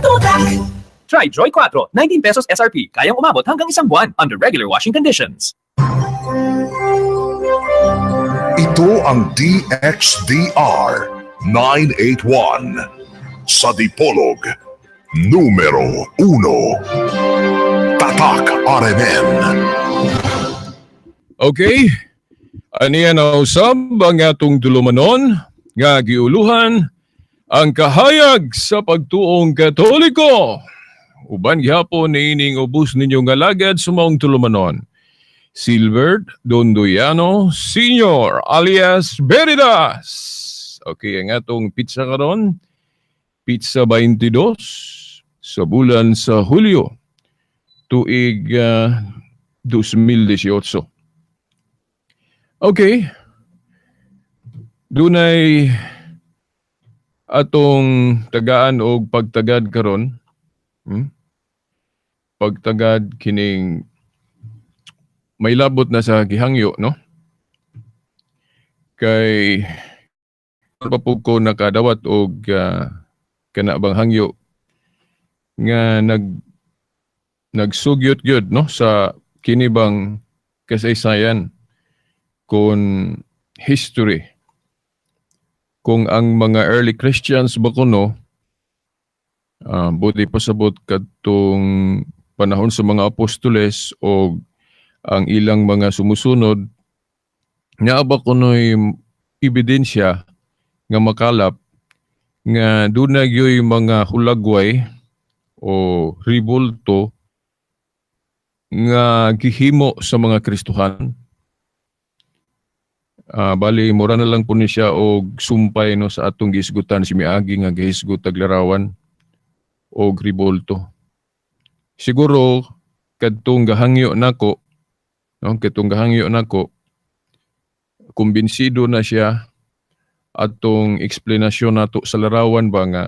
Tumutak! Try Joy 4, 19 pesos SRP. Kayang umabot hanggang isang buwan under regular washing conditions. Ito ang DXDR 981 sa Dipolog, numero 1. Tatak RMN. Okay. Aniya na usab ang atong tulumanon nga giuluhan ang kahayag sa pagtuong Katoliko. Uban gihapon niining ubos ninyo nga alagad sa maong tulumanon, Silbert Dondoyano Sr. alias Veritas. Okay, ang atong petsa karon, petsa 22 sa bulan sa Hulyo, tuig 2018. Okay. Dunay atong tagaan og pagtagad karon. Pagtagad kining may labot na sa gihangyo, no? Kay pa po ko nakadawat og kana bang hangyo nga nagsugyot gyud, no, sa kini bang kasaysayan kon history kung ang mga early Christians ba kuno, buti pasabot kadtong panahon sa mga apostoles o ang ilang mga sumusunod, nga ba kuno'y ebidensya nga makalap nga duna gyoy mga hulagway o ribulto nga gihimo sa mga Kristohan. Bali mura na lang po ni siya og sumpay, no, sa atong gihisgutan si miagi nga gihisgot tag larawan og ribolto. Siguro kadtong gahangyo nako, no, kadtong gahangyo nako, kumbinsido na siya atong eksplanasyon nato sa larawan ba nga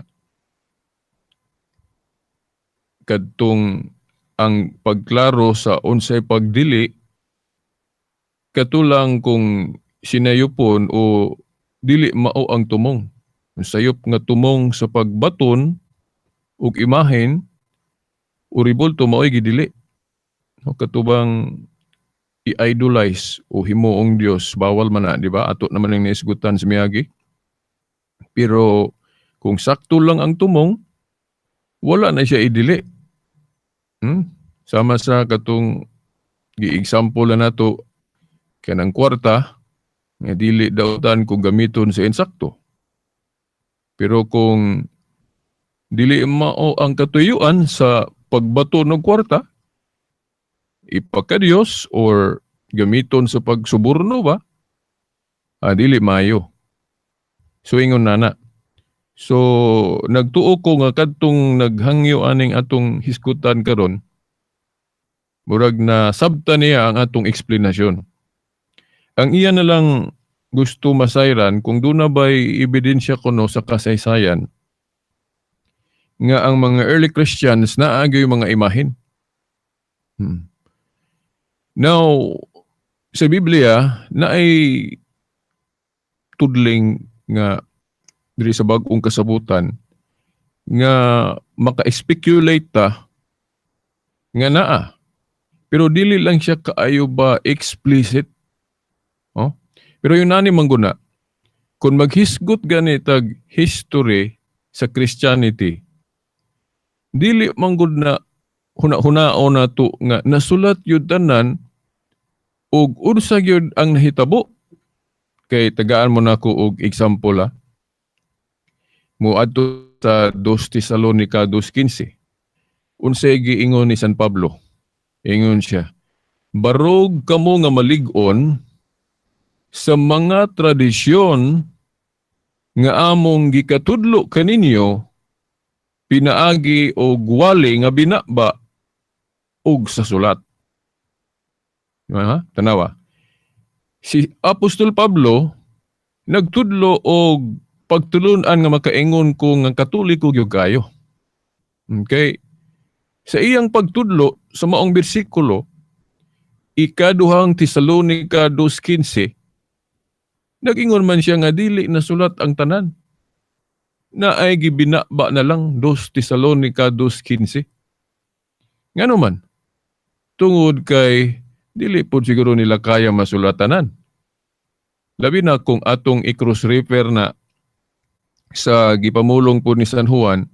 kadtong ang pagklaro sa unsay pagdili katulang kung sinayupon o dili mao ang tumong. Ang sayop nga tumong sa pagbaton og imahen o ribulto mao'y gidili. No, katubang i-idolize o himuong Dios, bawal man na, di ba? Ato naman ang naisgutan sa miagi. Pero kung sakto lang ang tumong, wala na siya idili. Sama sa katong gi-example na nato kanang kwarta nga dili dautan kung gamiton sa insakto. Pero kung dili mao ang katuyuan sa pagbato ng kwarta, ipakadiyos or gamiton sa pagsuborno ba, dili maayo. So ingon nana. So nagtuo ko nga kadtong naghangyo aning atong hisgutan karon, murag na sabta niya ang atong eksplanasyon. Ang iya na lang gusto masayran kung doon na ba'y ebidensya kuno sa kasaysayan nga ang mga early Christians naagyo'y mga imahin. Now, sa Biblia, naay tudling nga diri sa bag-ong kasabutan nga maka-speculate ta nga naa. Pero dili lang siya kaayo ba explicit. Oh? Pero yun nani mangguna, kung maghisgot gani tag history sa Christianity, dili manggod na huna-hunao na to nga nasulat yun tanan ug unsa gyud ang nahitabo. Kay tagaan mo nako og example ha. Muadto sa 2 Tesalonica 2:15. Unsay giingon ni San Pablo? Ingon siya, "Barog kamo nga malig-on sa mga tradisyon nga among gikatudlo kaninyo pinaagi og wali nga binaba og sa sulat." Ha? Tanawa. Si Apostol Pablo nagtudlo og pagtulun-an nga makaingon ko nga Katoliko gyud kayo. Okay? Sa iyang pagtudlo sa maong bersikulo, Ikaduhang Tesalonica 2:15, nag-ingon man siya nga dili nasulat ang tanan. Na ay gibinaba na lang 2 Tesalonica 2:15. Ngano man? Tungod kay dili pod siguro nila kaya masulatanan. Labi na kung atong i-cross refer na sa gipamulong po ni San Juan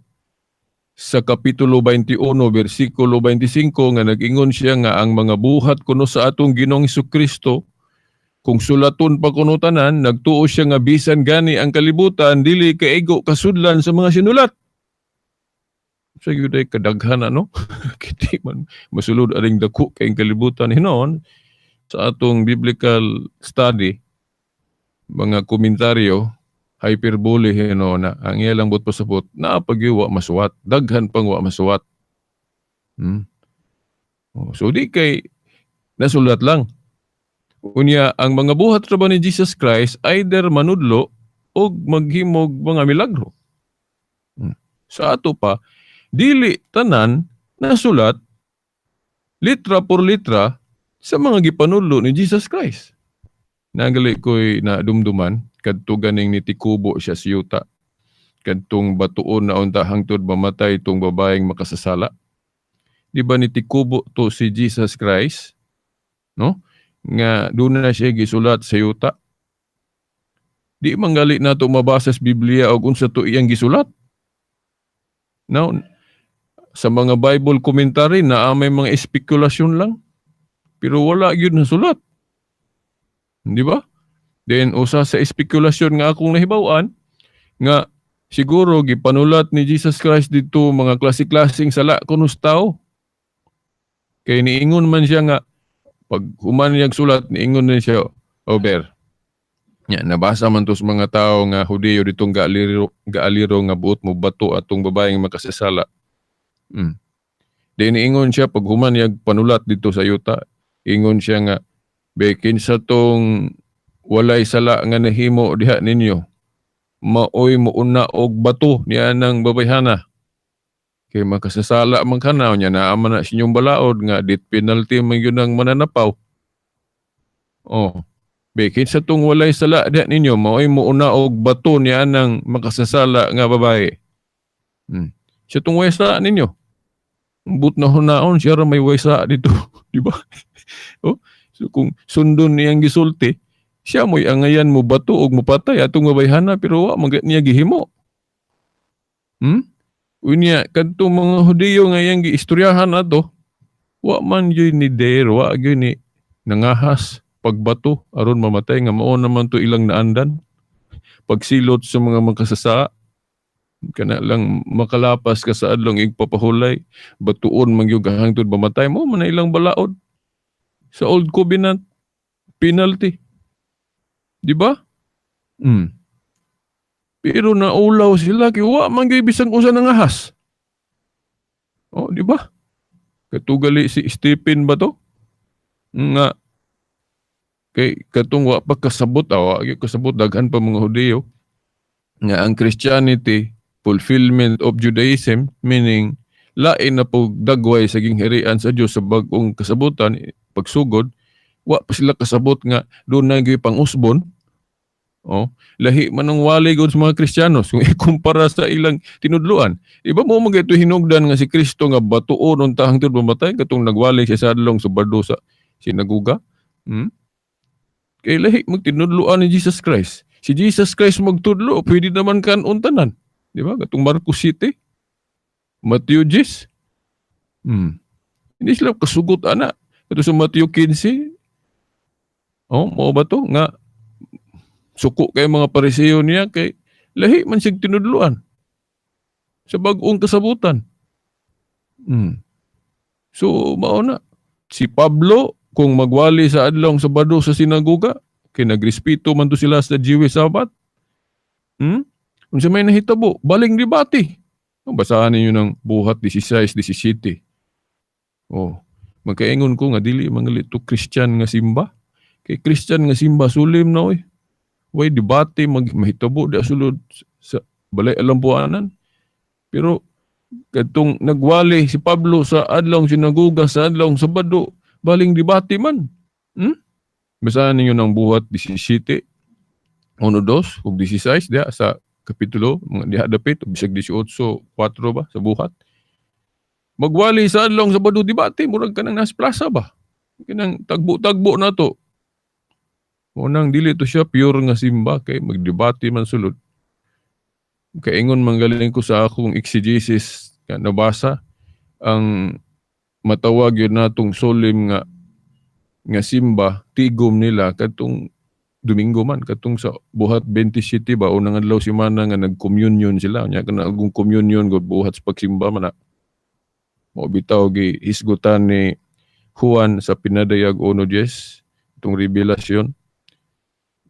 sa Kapitulo 21 bersikulo 25 nga nag-ingon siya nga ang mga buhat kuno sa atong Ginoong Kristo kung sulaton pa kuno tanan, nagtuo siya nga bisan gani ang kalibutan dili kaigo kasudlan sa mga sinulat. Sa gyud ay kadaghan, ano? Kiti man masulod aring dako kay kalibutan hinon sa atong biblical study, mga komentaryo, hyperbole hinon na ang iya lang buot pasabot, naa pa gyud wa masuwat, daghan pang wa masuwat. Oh, so di kay nasulat lang. Unya ang mga buhat ra ba ni Jesus Christ, either manudlo o maghimog mga milagro. Sa ato pa, dili tanan nasulat litra por litra sa mga gipanudlo ni Jesus Christ. Nagali ko'y nadumduman kadto ganing nitikubo siya sa yuta. Kadtong batuon na unta hangtod mamatay itong babaeng makasasala. Di ba nitikubo to si Jesus Christ? No? Nga doon na siya gisulat sa yuta. Di man gali nato mabasa sa Biblia og unsa to iyang gisulat. Now, sa mga Bible commentary na may mga espekulasyon lang. Pero wala gyud nasulat. Di ba? Then usa sa espekulasyon nga akong nahibaw-an nga siguro gipanulat ni Jesus Christ dito mga klase-klaseng sala kuno sa tao. Kay niingon man siya nga pag human niyang sulat, niingon din siya over. Nya nabasa man to sa mga tao nga Hudiyo ditong gaaliro nga buot mo bato atong babaeng makasasala. Then niingon siya pag human niyag panulat dito sa yuta, ingon siya nga be kinsa tong walay sala nga nahimo diha ninyo, maoy muuna og bato niya ng babayhana. Kay makasasala man kana nya, naa man na sa inyong balaod nga death penalty man yun ang mananapaw. Oh. Be kinsa tong walay sala diha ninyo, maoy muuna og bato niya ng makasasala nga babae. Siya tong walay sala ninyo. But na hunaon siya ra may walay sala dito, di ba? Oh, so kung sundon niyang gisulti, siya mo'y angayan mo bato og mopatay atong babayhana, pero wa man niya gihimo. Unya kadtong mga Hudiyo nga iyang giistoryahan ato, wa man gyud ni dare, wa gyud ni nangahas pagbato aron mamatay nga mao naman to ilang naandan. Pagsilot sa mga makasasa, kana lang makalapas ka sa adlong igpapahulay, batuon man gyud hangtod mamatay mo man na ilang balaod sa Old Covenant penalty. Di ba? Pero naulaw sila kay wa man gyud bisang usa nangahas. Oh, di ba? Katugali si Stephen ba to? Nga kay katong wa pa kasabot, wa gyud kasabot daghan pa mga Hudiyo nga ang Christianity fulfillment of Judaism, meaning lain na po dagway sa gingharian sa Dios sa bag-ong kasabutan pagsugod, wa pa sila kasabot nga doon na gyud pang-usbon. Oh, lahi man ang wali gud sa mga Kristiyanos kung ikumpara sa ilang tinudluan. Iba mo mga ito hinugdan nga si Kristo nga batuon unta hangtod mamatay katong nagwali siya sa adlong sa bardo sa sinaguga. Kay lahi magtinudluan ni Jesus Christ. Si Jesus Christ magtudlo, pwede naman kan untanan. Di ba? Katong Marcos City, Matthew 10. Hindi sila kasugot ana. Kato sa Matthew 15. Oh, mao ba to nga suko kay mga Pariseo niya kay lahi man siyang tinudluan sa bag-ong kasabutan. So mao na si Pablo kung magwali sa adlong Sabado sa sinagoga kay nagrespeto man to sila sa Jewish Sabbath. Unsa may nahitabo, baling debate. Oh, basahan ninyo ng Buhat 16:17. Oh, magkaingon ko nga dili man to Christian nga simba. Kay Christian nga simba sulim na oy. Way debate mag mahitabo di sulod sa balay alambuanan. Pero kadtong nagwali si Pablo sa adlong sinagoga sa adlong Sabado, baling debate man. Basahan ninyo ng Buhat 17, 1, 2, ug 16 diha sa kapitulo, mga diha dapit, bisag 18:4 ba sa Buhat. Magwali sa adlong Sabado, debate, murag kanang nas plaza ba? Kanang tagbo-tagbo na to. Unang dili to siya pure nga simba kay magdebate man sulod. Kaingon man galing ko sa akong exegesis nga nabasa ang matawag yun natong solemn nga nga simba tigom nila katong Domingo man, katong sa Buhat 27 ba, unang adlaw semana nga nag-communion sila nya kana agong communion gud buhat sa pagsimba man na. Mao bitaw gi hisgutan ni Juan sa Pinadayag 1:10 itong revelasyon.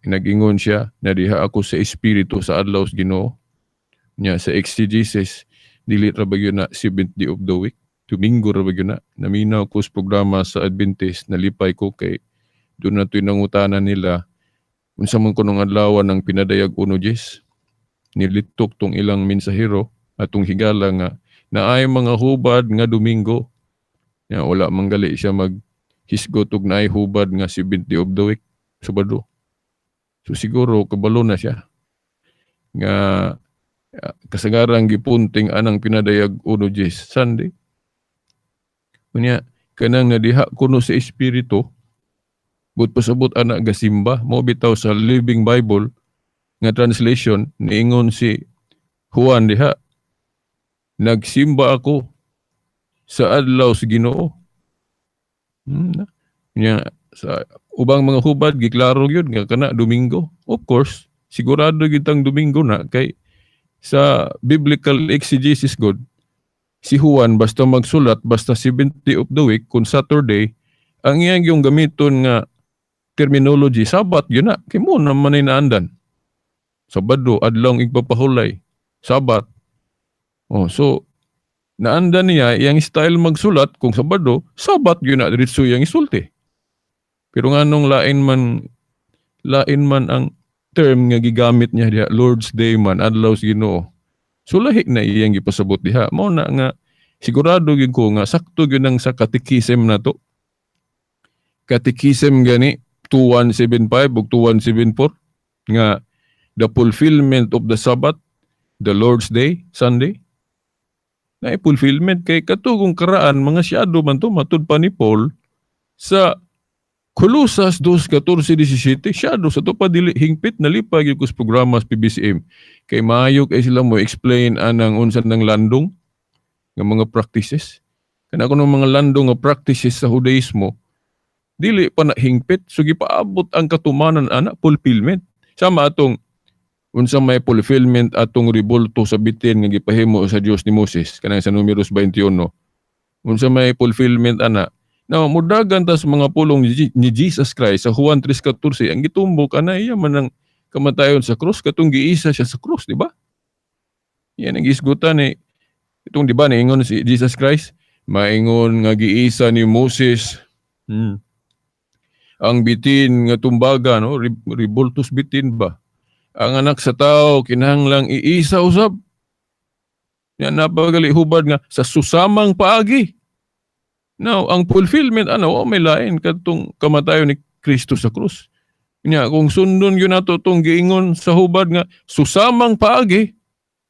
Nagingon siya na diha ako sa espiritu sa adlaw sa Ginoo. Nya sa exegesis dili ra ba gyud na seventh day of the week, Domingo ra ba gyud na. Naminaw ko sa programa sa Adventist, nalipay ko kay doon na to'y nangutana nila unsa man kunong adlaw ng Pinadayag 1:10. Nilitok tong ilang mensahero atong higala nga naay mga hubad nga Domingo. Nya wala man gali siya maghisgot og naay hubad nga seventh day of the week, Sabado. So siguro kabalo na siya nga kasagarang gipunting anang Pinadayag 1:10 Sunday. Unya kanang nadiha kuno sa espiritu but pasabot ana gasimba. Mo bitaw sa Living Bible nga translation niingon si Juan diha, nagsimba ako sa adlaw sa Ginoo. Nya sa ubang mga hubad giklaro gyud nga kana Domingo. Of course, sigurado gyud tang Domingo na kay sa biblical exegesis god si Juan basta magsulat basta seventh day of the week kung Saturday ang iyang yung gamiton nga terminology Sabat yun na kay mo naman ay naandan. Sabado adlong igpapahulay, Sabat. Oh, so naandan niya iyang style magsulat kung Sabado, Sabat yun na diretso iyang isulti. Pero nganong lain man ang term nga gigamit niya diha, Lord's Day man, adlaw sa Ginoo. So lahi na iyang gipasabot diha. Mao na nga sigurado gyud ko nga sakto gyud ang sa catechism na to. Catechism gani 2175 ug 2174 nga the fulfillment of the Sabbath, the Lord's Day, Sunday. Na fulfillment kay katugong karaan mga siyado man to matud pa ni Paul sa Colosas 2:14-17, siyado sa to pa dili hingpit. Nalipay gyud ko sa programa sa PBCM kay maayo kay sila mo explain anang unsa ng landong nga mga practices. Kana kuno mga landong nga practices sa Judaismo dili pa na hingpit, so gipaabot ang katumanan ana, fulfillment. Sama atong unsa may fulfillment atong rebulto sa bitin nga gipahimo sa Dios ni Moses kanang sa Numeros 21, unsa may fulfillment ana. Now, mudagan ta sa mga pulong ni Jesus Christ sa Juan 3:14, ang gitumbok ana iya man ang kamatayon sa krus katong giisa siya sa krus, di ba? Yan ang gisgutan ni itong, di ba, niingon si Jesus Christ, maingon nga giisa ni Moses ang bitin nga tumbaga, no, rebultos bitin ba? Ang anak sa tao kinahanglang iisa usab. Yan napagali hubad nga sa susamang paagi. Now, ang fulfillment ano, oh, may lain kadtong kamatayon ni Kristo sa krus. Nya kung sundon gyud nato tong giingon sa hubad nga susamang paagi,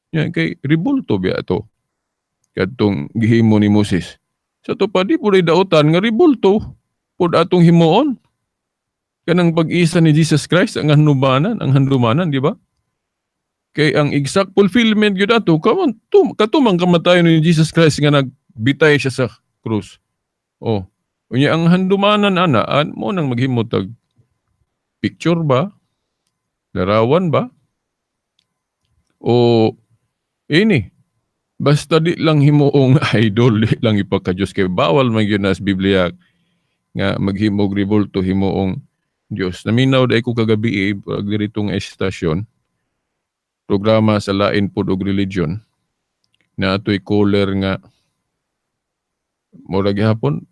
nya kay rebulto biya to kadtong gihimo ni Moses. Sa to pa di pud dautan nga rebulto pud atong himuon. Kanang pag-isa ni Jesus Christ ang handumanan, di ba? Kay ang exact fulfillment gyud ato kaman katumang kamatayon ni Jesus Christ nga nagbitay siya sa krus. Oh, unya ang handumanan ana an mo nang maghimo tag picture ba? Larawan ba? O ini basta di lang himuong idol, di lang ipakadiyos kay bawal man gyud na sa Biblia nga maghimog rebulto himuong Dios. Naminaw dai ko kagabi pag dirito nga estasyon programa sa lain pod og religion na atoy caller nga mura gihapon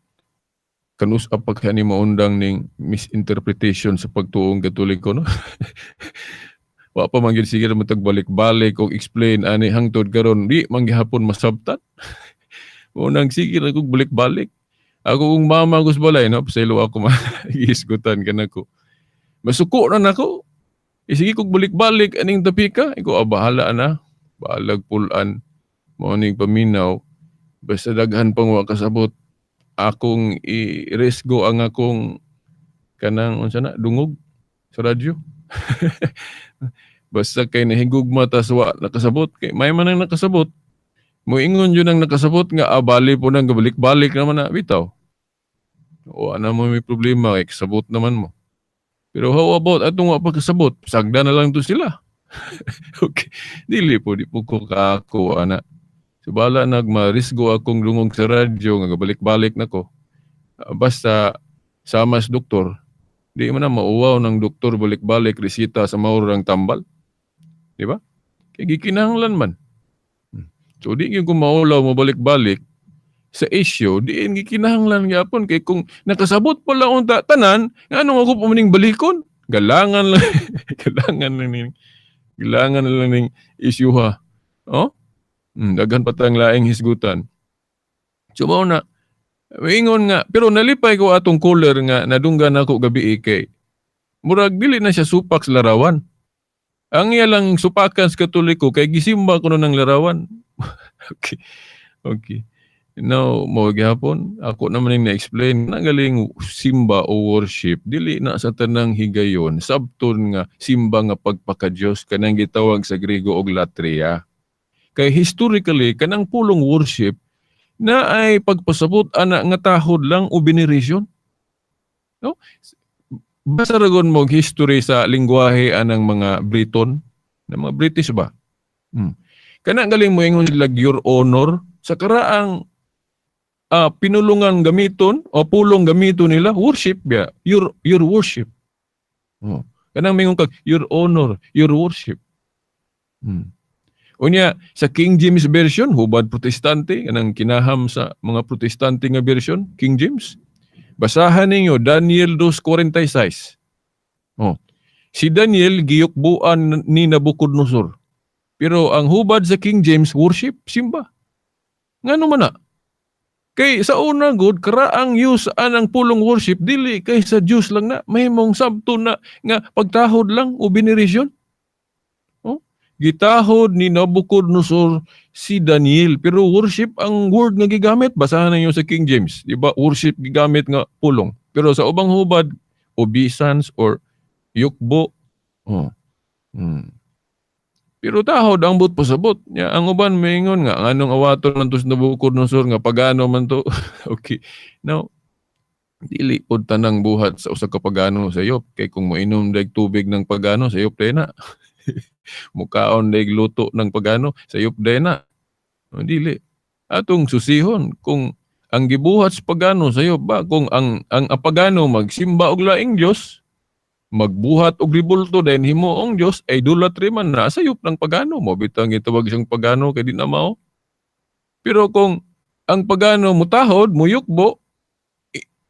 kanus-a pa kani maundang ning misinterpretation sa pagtuong Katoliko, no? Wa pa man gyud sige mo balik-balik og explain ani hangtod karon di man gihapon masabtan. Unang sige ra kog balik-balik. Ako kung mama ko sa balay, no, pasaylo ako ma gihisgutan kanako. Masuko na nako. Eh, sige kog balik-balik aning topika, ikaw ah, bahala na. Bahalag pulan mo ning paminaw. Basta daghan pang wa kasabot, akong i-risgo ang akong kanang unsa na dungog sa radyo. Basta kay nahigugma ta sa wa nakasabot, kay may man ang nakasabot. Moingon yun ang nakasabot nga ah, bali po nang gabalik-balik naman na bitaw. O ana mo may problema kay kasabot naman mo. Pero how about atong wa pa kasabot? Sagda na lang to sila. Okay. Dili po, di po ko kaako ana. So bahala nagmarisgo akong dungog sa radyo nga gabalik-balik nako. Ah, basta sama sa doktor, di man na mauwaw ng doktor balik-balik resita sa maurang tambal. Di ba? Kay gikinahanglan man. So di gyud ko maulaw mo balik-balik sa issue, di gikinahanglan gyapon kay kung nakasabot pa lang unta tanan, nganong ako pa maning balikon? Galangan lang, galangan lang ning issue ha. Oh? Daghan pa tang laing hisgutan. So mao na ingon nga, pero nalipay ko atong caller nga nadunggan ako gabi kay murag dili na siya supak sa larawan. Ang iya lang supakan sa Katoliko kay gisimba kuno ng larawan. Okay. Okay. Now, mo gihapon, ako naman yung na-explain, nagaling simba o worship, dili na sa tanang higayon, sabton nga simba nga pagpaka-Diyos, kanang gitawag sa Griego og latria. Kay historically, kanang pulong worship, na ay pagpasabot ana nga tahod lang o veneration. No? Basta ragon mo history sa lingwahe anang mga Briton, na mga British ba? Kana galing mo ingon sila your honor sa karaang pinulungan gamiton o pulong gamiton nila worship ba, your worship. Oh. Kanang mingon kag your honor, your worship. Unya sa King James Version, hubad Protestante, kanang kinaham sa mga Protestante nga version, King James. Basahan ninyo Daniel 2:46. Oh. Si Daniel giyukbuan ni Nabucodonosor. Pero ang hubad sa King James, worship, simba. Ngano man na? Kay sa una good, karaang use anang pulong worship, dili kay sa Diyos lang na, mahimong sabto na nga pagtahod lang o veneration. Oh? Gitahod ni Nabucodonosor si Daniel, pero worship ang word nga gigamit. Basahan ninyo sa King James, di ba? Worship gigamit nga pulong. Pero sa ubang hubad, obeisance or yukbo. Oh. Pero tahod ang but pasabot. Ya, ang uban maingon nga nganong awaton man to sa Nabucodonosor nga pagano man to. Okay. Now, dili pod tanang buhat sa usa ka pagano sayop kay kung moinom dag tubig ng pagano sayop day na. Mukaon dag luto ng pagano sayop day na. O, dili. Atong susihon kung ang gibuhat sa pagano sayop ba, kung ang pagano magsimba og laing Dios, magbuhat og ribulto dayon himuong Dios, idolatry man na, sayop ng pagano mo bitang gitawag siyang pagano kay di na mao. Pero kung ang pagano mutahod, muyukbo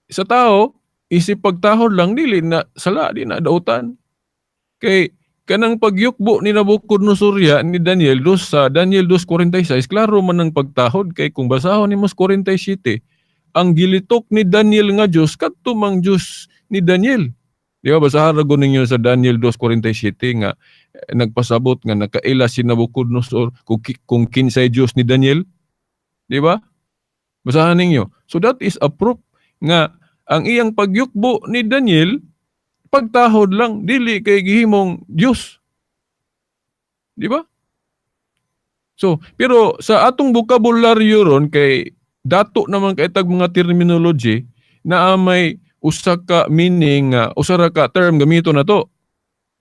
sa tao, isip pagtahod lang, dili na sala, di na dautan. Kay kanang pagyukbo ni Nabucodonosor ni Daniel dos sa Daniel 2:46, klaro man ang pagtahod kay kung basahon nimo sa 47, ang gilitok ni Daniel nga Dios kadto mang Dios ni Daniel. Di ba, basahan ra gud ninyo sa Daniel 2:47 nga nagpasabot nga nakaila si Nabucodonosor kung kinsay Dios ni Daniel. Di ba? Basahan ninyo. So that is a proof nga ang iyang pagyukbo ni Daniel pagtahod lang, dili kay gihimong Dios. Di ba? So, pero sa atong bokabularyo ron kay dato naman kay tag mga terminology na may usa ka meaning nga usa ra ka term gamito na to.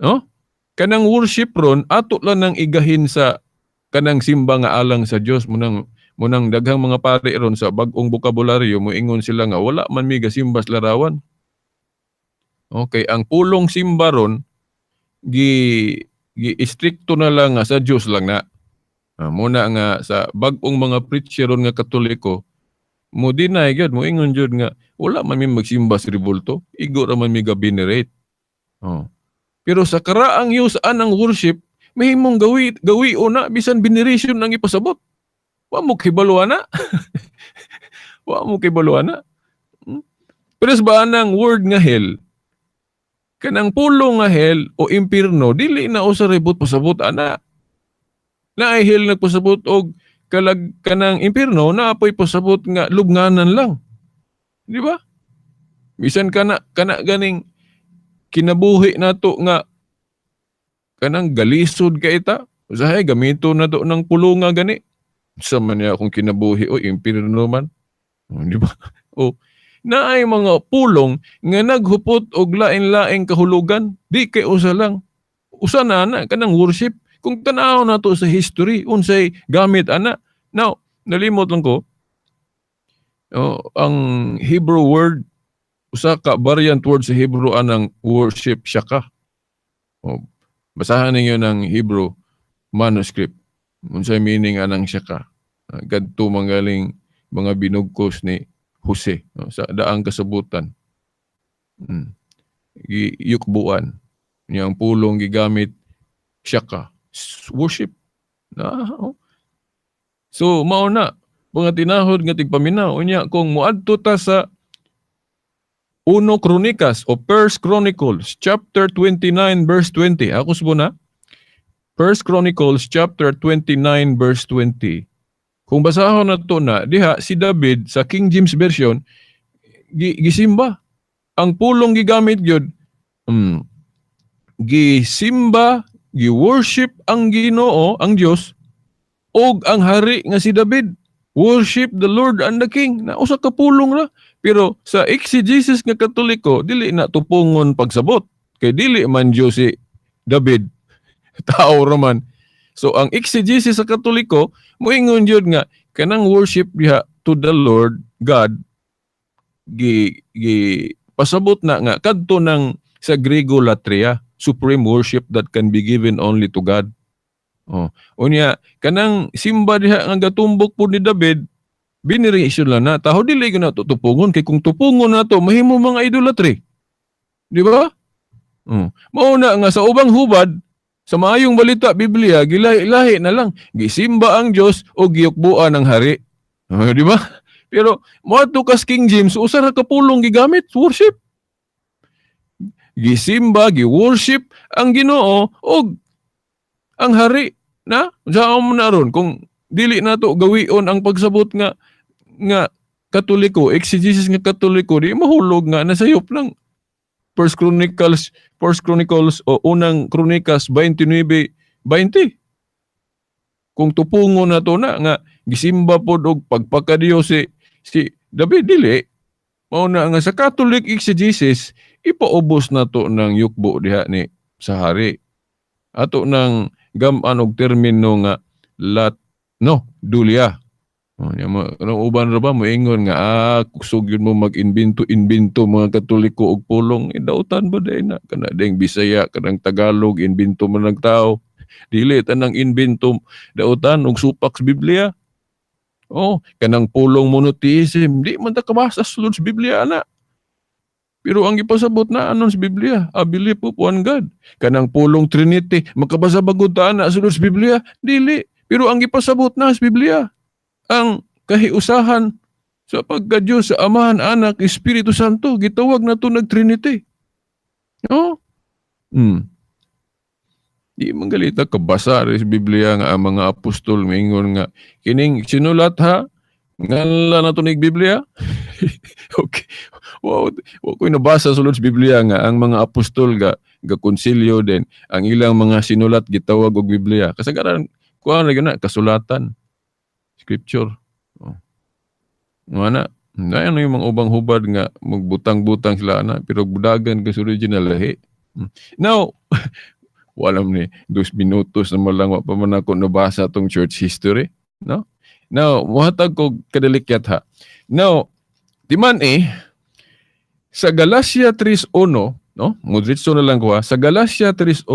No? Kanang worship ron ato lang nang igahin sa kanang simba nga alang sa Dios, munang daghang mga pari ron sa bag-ong bokabularyo moingon sila nga wala man mi gasimba sa larawan. Okay, ang pulong simba ron gi istrikto na lang nga sa Dios lang na. Muna nga sa bag-ong mga preacher ron nga Katoliko mo deny gyud, moingon jud nga wala man mi magsimba sa ribulto, igo ra man mi ga-venerate. Oh. Pero sa karaang use anang worship, mahimong gawi o na bisan veneration ang ipasabot. Wa mo kibalo ana. Wa mo kibalo ana. Pero sa ba anang word nga hell? Kanang pulong nga hell o impierno, dili na usa ray buot pasabot ana. Naay hell nagpasabot og kalag kanang impierno, naa poy pasabot nga lubnganan lang. Di ba? Bisan kana kana ganing kinabuhi nato nga kanang galisod kay ta, usahay gamito nato ng pulong nga gani. Sa man niya akong kinabuhi o impierno man. O, di ba? O naay mga pulong nga naghupot og lain-laing kahulugan, di kay usa lang. Usa na ana kanang worship. Kung tan-aw nato sa history, unsay gamit ana. Now, nalimot lang ko. Oh, ang Hebrew word, usa ka variant word sa Hebrew anang worship, shaka. Oh, basahan ninyo ng Hebrew manuscript. Unsay meaning anang shaka? Kadto manggaling mga binugkos ni Jose, no, sa daang kasabutan. Giyukbuan. Niya ang pulong gigamit, shaka. Worship. Na, oh. So mao na mga tinahod nga tigpaminaw. Unya kung moadto ta sa Uno Kronikas o First Chronicles chapter 29 verse 20. Ako subo na. First Chronicles chapter 29 verse 20. Kung basahon na to na, diha si David sa King James Version gisimba. Ang pulong gigamit gyud, gisimba, gi-worship ang Ginoo, ang Dios ug ang hari nga si David. Worship the Lord and the King. Na usa ka pulong ra. Pero sa exegesis nga Katoliko, dili na tupungon pagsabot. Kay dili man Diyos si David. Tao ra man. So ang exegesis sa Katoliko, moingon jud nga kanang worship diha to the Lord God, gi gi pasabot na nga kadto ng sa Grego latria, supreme worship that can be given only to God. Oh. Unya kanang simba diha nga gatumbok po ni David, veneration lang na. Taho dili ko na tupungon kay kung tupungon na to mahimo mga idolatry. Di ba? Oh. Mao na nga sa ubang hubad sa maayong balita Biblia, gilahi-lahi na lang gisimba ang Dios o giyukbuan ang hari. Oh, di ba? Pero moadto kas King James, usa ra ka pulong gigamit, worship. Gisimba, gi-worship ang Ginoo og ang hari na unsa mo na ron kung dili nato gawion ang pagsabot nga nga Katoliko, exegesis nga Katoliko, di mahulog nga nasayop lang First Chronicles o unang Kronikas 29:20. Kung tupungon na to na nga gisimba pod og pagpakadiyos si si David, dili. Mao na nga sa Catholic exegesis, ipaubos na to ng yukbo diha ni sa hari. Ato nang gam-an og termino nga lat no dulia. Oh, nya mo ano, uban ra ba moingon nga kusog yun mo mag-imbento imbento mga Katoliko og pulong, eh, dautan ba day na kana ding Bisaya, kanang Tagalog, imbento man ng tao. Dili tanang imbento dautan og supak sa Biblia. Oh, kanang pulong monotheism, di man ta kabasa sa sulod sa Biblia ana. Pero ang gipasabot na anon sa Biblia, a belief of one God. Kanang pulong Trinity, makabasa ba gud ta ana sulod sa Biblia? Dili. Pero ang gipasabot na sa Biblia, ang kahiusahan sa pagka-Diyos sa Amahan, Anak, Espiritu Santo, gitawag na to nag Trinity. No? Di man galita kabasa sa Biblia nga ang mga apostol mingon nga kining sinulat ha nganla na to nig Biblia. Okay. Wow, wa ko'y nabasa sulod sa Biblia nga ang mga apostol ga konsilyo din ang ilang mga sinulat gitawag og Biblia. Kasagaran kuan ra gyud na kasulatan. Scripture. Oh. Nga na, na ano yung mga ubang hubad nga magbutang-butang sila ana pero budagan ka sa original lahi. Now, wala ni 2 minutos na lang, wa pa man ako nabasa tong church history, no? Now, muhatag ko kadalikyat ha. Now, di man eh sa Galatia 3:1, no? Mudritso na lang ko ha. Sa Galatia 3:1,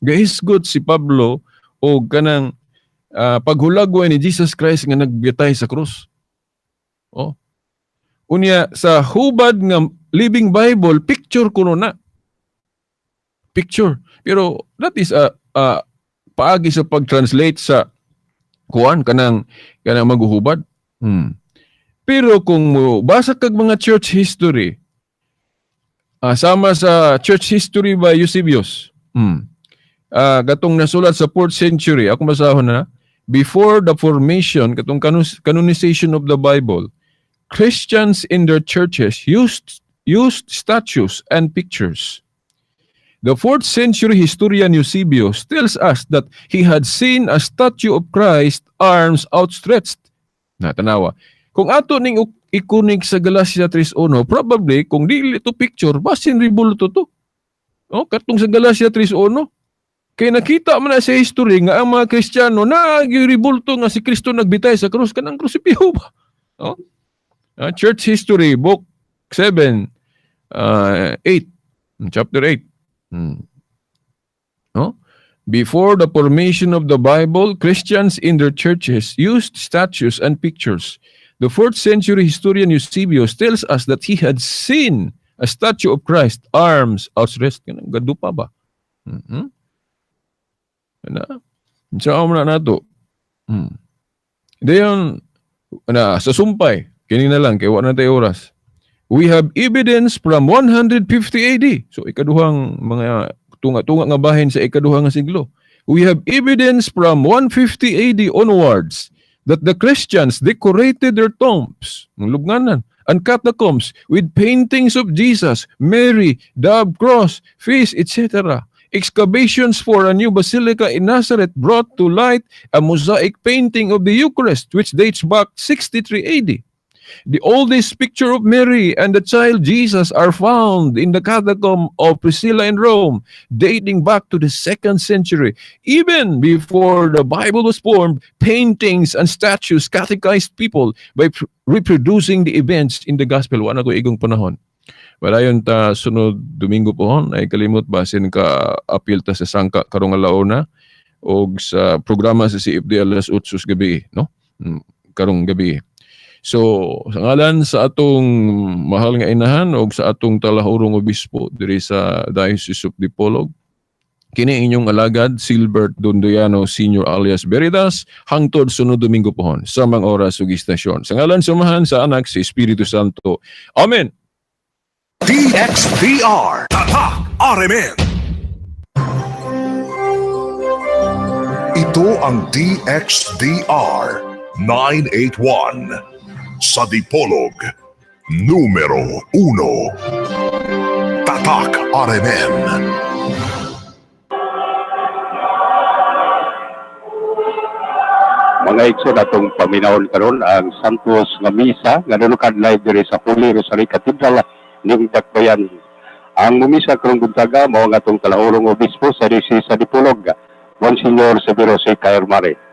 gahisgot si Pablo o kanang paghulagway ni Jesus Christ nga nagbitay sa krus. Oh. Unya sa hubad nga Living Bible, picture kuno na. Picture. Pero that is a paagi sa pag-translate sa kuan kanang kanang maguhubad. Pero kung mo basa kag mga church history, Sama sa Church History by Eusebius. Katong nasulat sa 4th century, ako masahon na, before the formation, katong canonization of the Bible, Christians in their churches used statues and pictures. The 4th century historian Eusebius tells us that he had seen a statue of Christ, arms outstretched. Na, tanawa. Kung ato ning ikunig sa Galatia 3:1, probably, kung dili to picture, basin ribulto to. Oh, katong sa Galatia 3:1. Kay nakita man na sa history nga ang mga Kristiyano nagiribulto nga si Kristo nagbitay sa krus, kanang krusipiho ba? Oh? Church History, Book 7, 8, chapter 8. No? Before the formation of the Bible, Christians in their churches used statues and pictures. The 4th century historian Eusebius tells us that he had seen a statue of Christ, arms outstretched. Kanang gadupa ba? Na, sa na nato. Dayon, na, sa sumpay, kini na lang, kay wa na tayo oras. We have evidence from 150 AD. So, ikaduhang mga tunga-tunga nga bahin sa ikaduhang nga siglo. We have evidence from 150 AD onwards that the Christians decorated their tombs, ng lubnganan, and catacombs with paintings of Jesus, Mary, dove, cross, fish, etc. Excavations for a new basilica in Nazareth brought to light a mosaic painting of the Eucharist, which dates back 63 AD. The oldest picture of Mary and the child Jesus are found in the catacomb of Priscilla in Rome, dating back to the 2nd century. Even before the Bible was formed, paintings and statues catechized people by reproducing the events in the gospel. Wala ko igong panahon. Wala ta sunod Domingo pohon ay kalimot basin ka apil ta sa sangka karong alauna og sa programa sa CFD alas 8 sa gabi, no? Karong gabi. So, sa ngalan sa atong mahal nga inahan og sa atong talahurong obispo diri sa Diocese of Dipolog, kini inyong alagad Silbert Dondoyano Senior alias Veritas, hangtod sunod Domingo pohon samang oras ug istasyon. Sa ngalan sa Amahan, sa Anak, sa Espiritu Santo. Amen. DXDR Tatak RMN. Ito ang DXDR 981 sa Dipolog, numero 1. Tatak RMN. Mga igsoon, atong paminawon karon ang Santos nga misa nga nunukad live diri sa Holy Rosary Cathedral ning Dakbayan. Ang mumisa karong buntaga mao ang atong talahurong obispo sa Diocese sa Dipolog, Monsignor Severo C. Caermare.